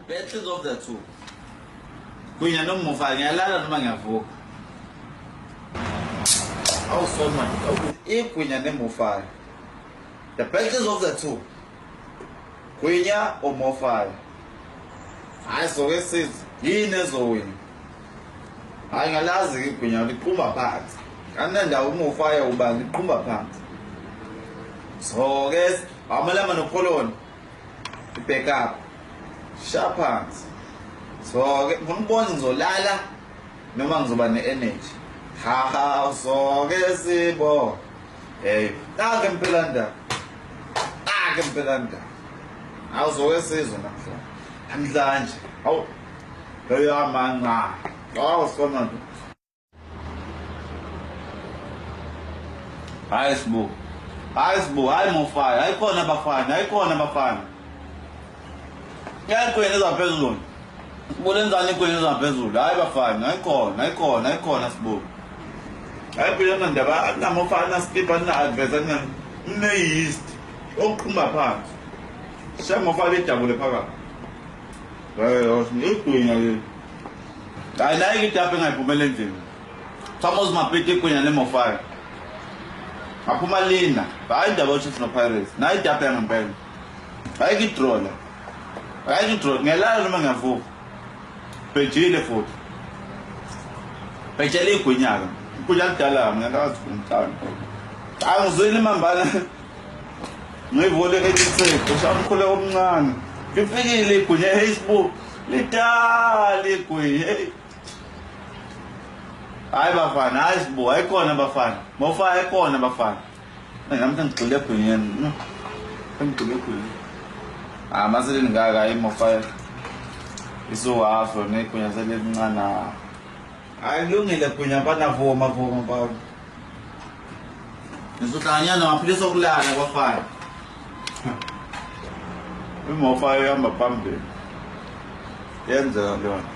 Battles of the two. Gwinya noMofaya, ngiyalala noma ngiyavuka. Awu sona, igwinya neMofaya. The battles of the two. Gwinya or Mofaya. Hayi soke sizwe. Yini ezowina? Hayi ngalazi igwinya liqhumba phansi. Anendawo uMofaya ubani liqhumba phansi. So ke amalama noPoloni. Ibackup. Sha phansi. So ke ngifuna ukubona ngizolala noma ngizoba ne-energy. Ha ha, soke sibo. Hey, ake impela ndaba. Ake impela ndaba. Awuzoke sizwe namhlanje. Namhlanje. Awu. Eyamanca. Awu sona nje. Hayi Sibu. Hayi Sibu, hayi Mofaya, hayi khona bafana, hayi khona bafana. Ngiyagwenya ezaphezulu. Sibu lenzani igwenya ezaphezulu? Hayi bafana, hayi khona, hayi khona, hayi khona Sibu. Hayi phela ndaba akunamofana skip akuna adverse akuna ne yeast. Okuqhuma phansi. Shame Mofaya lijabule phakathi. Hayi, igwinya leli. Hayi nayi idapha engayiphumela endlini. Thomas Mapete igwinya neMofaya. Aphuma lina. Hayi indaba yoChiefs noPirates. Nayi idapha yangempela. Hayi idraw la. Hayi idraw. Ngiyalala noma ngiyavuka. Bhejile futhi. Bhejele igwinya-ke. Igwinya lidala mina ngakazi umntana. Angizwile imambana. Ngiyivule ethi usha umkhuleko omncane. Lifikile igwinya eSibu. Lidala igwinya. Hey. Hayi bafana, hayi Sibu, hayi khona bafana. Mofaya hayi khona bafana. Nami sengigxile egwinyeni. No. Sengigxile egwinyeni. Ah, maseleni ngaka hayi Mofaya. Isuhafu negwinya selincane. Hayi kulungile gwinya bana vuma vuma baba. Ngizohlanganyana ngamaphilisi okulala kwafana. IMofaya ihamba phambili. Yenzeka leyo nto.